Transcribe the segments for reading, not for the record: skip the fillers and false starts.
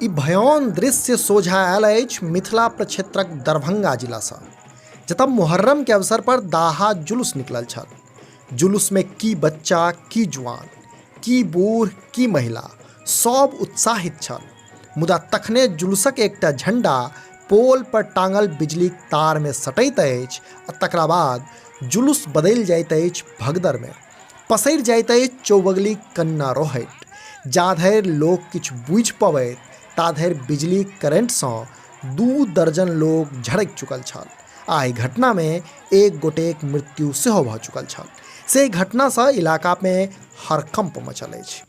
ई भयाउन दृश्य सोझा आयल अछि मिथिला प्रक्षेत्रक दरभंगा जिलासँ, जतऽ मुहर्रमके अवसर पर दाहा जुलूस निकलल छल। जुलूसमे की बच्चा, की जुआन, की बूढ़, की महिला, सब उत्साहित छल। मुदा तखने जुलूसक एकटा झंडा पोल पर टांगल बिजलीक तारमे सटैत अछि आ तकरा बाद जुलूस बदलि जाइत अछि भगदड़मे। पसरि जाइत अछि चौबगली कन्ना रोहटि। जाधरि लोक किछु बुझि पबैत ताधरि बिजली करेंटसँ 2 दर्जन लोक झड़कि चुकल छल आ एहि घटनामे एक गोटेक मृत्यु सेहो भऽ चुकल छल। से एहि घटनासँ इलाकामे हड़कंप मचल अछि।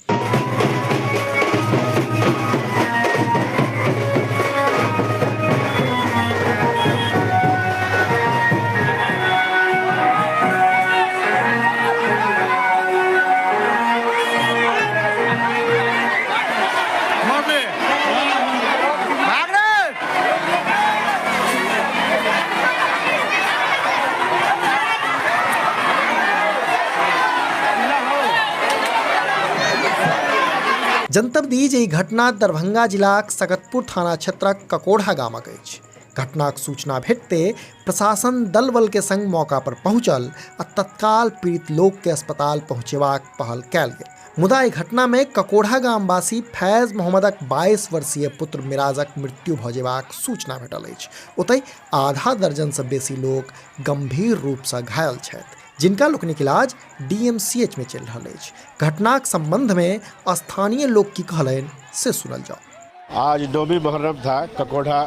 जनतब दी जे ई घटना दरभंगा जिलाक सकतपुर थाना क्षेत्रक ककोढ़ा गामक अछि। घटनाक सूचना भेटते प्रशासन दल बल के संग मौका पर पहुंचल आ तत्काल पीड़ित लोक के अस्पताल पहुंचेबाक पहल कयल गेल। मुदा एहि घटना मे ककोढ़ा गामवासी फैज मोहम्मदक 22 वर्षीय पुत्र मिराजक मृत्यु भऽ जेबाक सूचना भेटल अछि। ओतहि आधा दर्जन सँ बेसी लोक गंभीर रूप सँ घायल छथि, जिनका लोकनिक इलाज डीएमसीएच मे चलि रहल अछि। घटनाक संबंध मे स्थानीय लोक की कहलनि से सुनल जाउ। आज नौवीं मुहर्रम था ककोढ़ा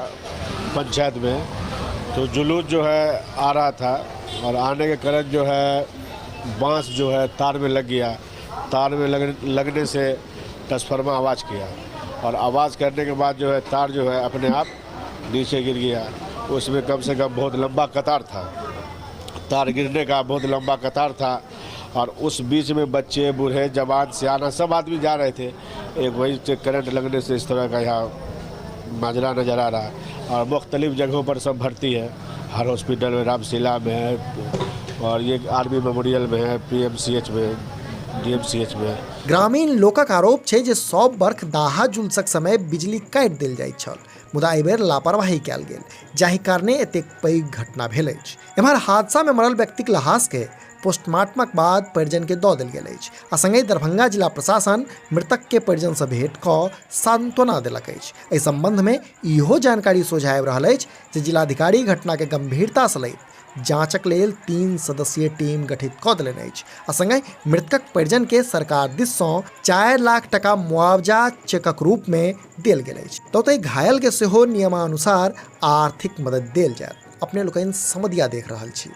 पंचायत में, तो जुलूस जो है आ रहा था और आने के कारण जो है बांस जो है तार में लग गया। तार में लगने से ट्रांसफार्मर आवाज़ किया और आवाज़ करने के बाद जो है तार जो है अपने आप नीचे गिर गया। उसमें कम से कम बहुत लंबा कतार था, तार गिरने का बहुत लंबा कतार था और उस बीच में बच्चे, बूढ़े, जवान, सियाना सब आदमी जा रहे थे। एक वही से करंट लगने से इस तरह का यहाँ माजरा नज़र आ रहा है और मुख्तलिफ जगहों पर सब भर्ती है। हर हॉस्पिटल में, रामशिला में है और ये आर्मी मेमोरियल में है, PMCH में, DMCH में है। ग्रामीण लोकक आरोप छै जे सब बर्ख दाहा जुलूसक समय बिजली काटि देल जाइत छल, मुदा एहि बेर लापरवाही कयल गेल, जाहि कारणे एतेक पैघ घटना भेल अछि। एम्हर हादसा मे मरल व्यक्तिक लहास के पोस्टमार्टमक बाद परिजन के दऽ देल गेल अछि आ संगहि दरभंगा जिला प्रशासन मृतक के परिजन सँ भेंट कऽ सांत्वना देलक अछि। एहि संबंध मे इहो जानकारी सोझा आबि रहल अछि जे जिलाधिकारी घटना के गंभीरता सँ लैत जांचक लेल 3 सदस्यीय टीम गठित कऽ देलनि अछि आ संगहि मृतकक परिजन के सरकार दिस सँ 4 लाख टका मुआवजा चेकक रूप मे देल गेल अछि। तऽ ओतहि घायल के सेहो नियमानुसार आर्थिक मदद देल जायत। अपने लोकनि समदिया देख रहल छी।